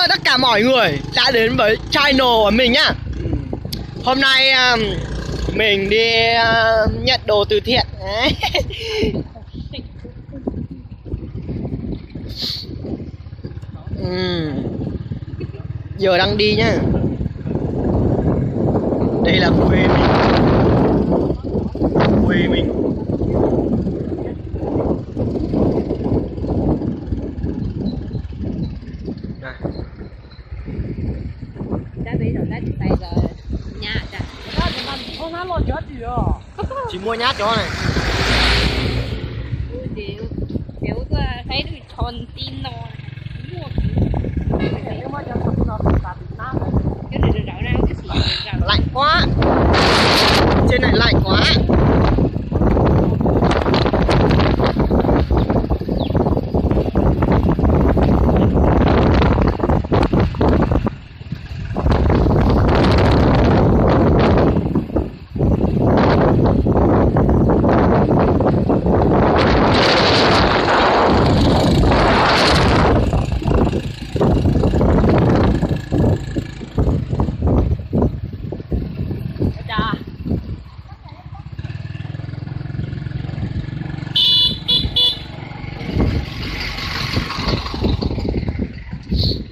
Tất cả mọi người đã đến với channel của mình nhá. Hôm nay à, mình đi à, nhận đồ từ thiện. Ừm, giờ đang đi nhá. Đây là quê mình. Quê mình. Đây. Tsis muaj nyab cov ne. Lạnh quá. Trên này lạnh quá.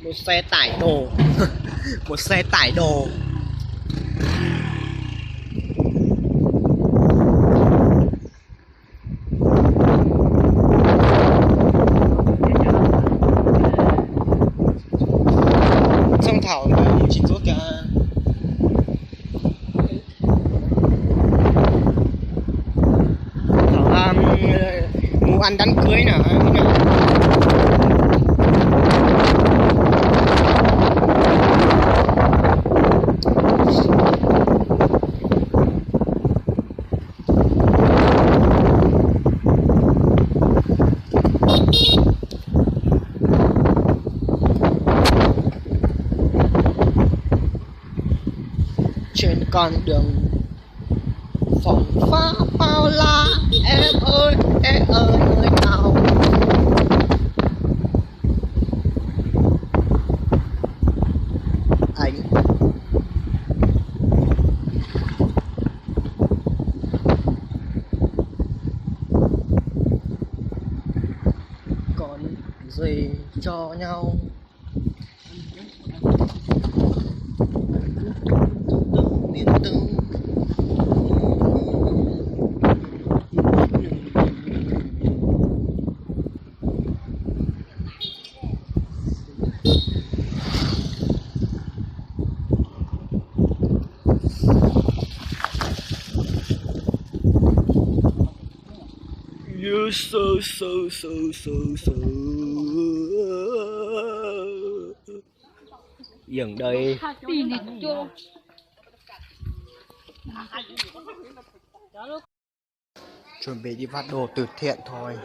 Một xe tải đồ. Một xe tải đồ. Xông thảo là một chín rốt kìa. Thảo là mù ăn đám cưới nè. Trên con đường phóng pháo bao la, em ơi, em ơi, ơi nào. Anh. Còn gì cho nhau. Miền Tây. Sơ, sơ, sơ, sơ, sơ. Dừng đây. Chuẩn bị đi phát đồ từ thiện thôi.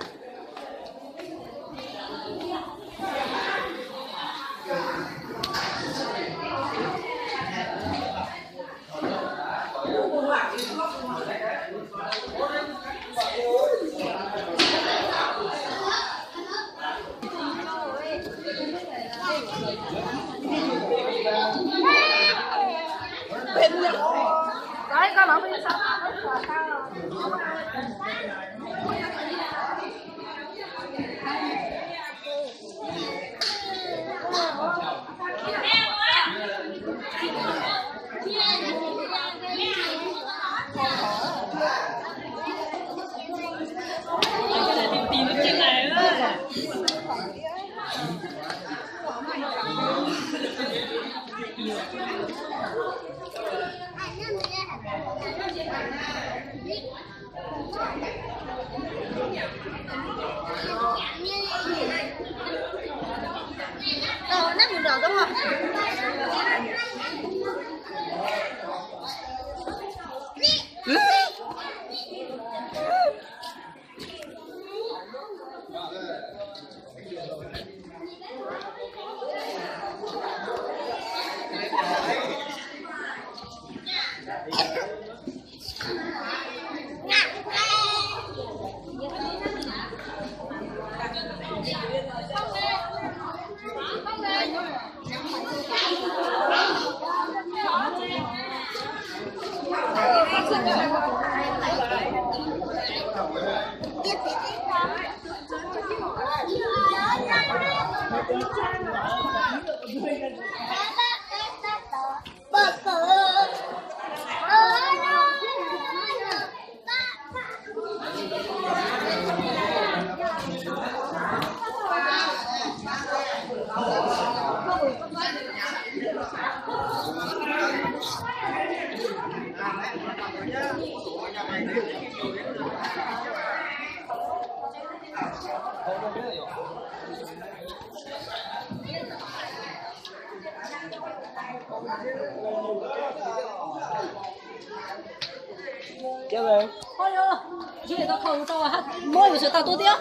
Muab yus sawv tau tuaj thiab.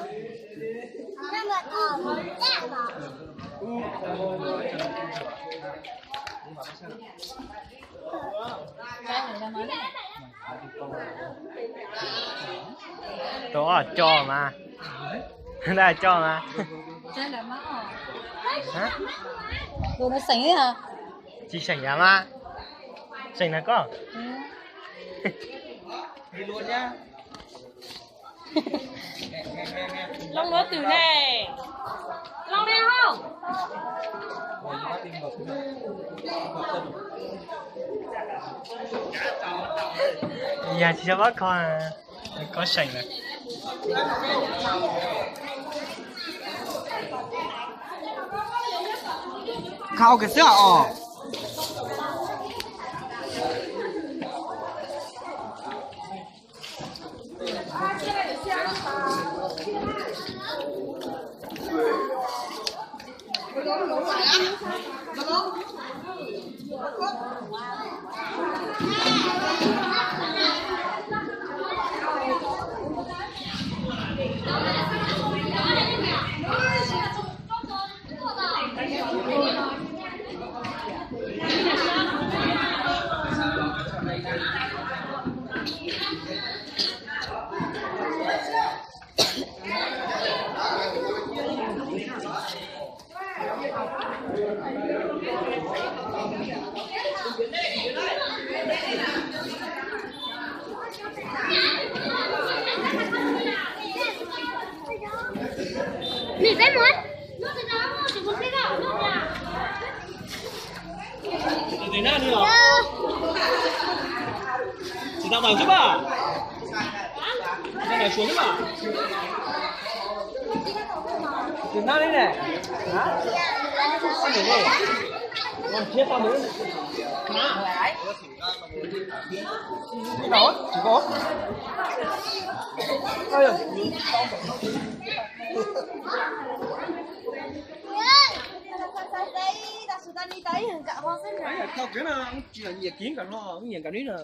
Tau ob co mas. Tau co mas. Tus no seem hos. Tsis seem yav mas. Seem na koj. Loo luav twm ne. Loo ne hauj. Yog tsis tau pab kho, koj seem na. Kho ua ke xwb os. Tsis tau ntawm xwb mas. Tsis tau ntawm Suav xwb mas. Tsis hnab li ne. Tsis tau ntawm. Tsis nyiam kiv nkawd no, nyiam nkawd li na.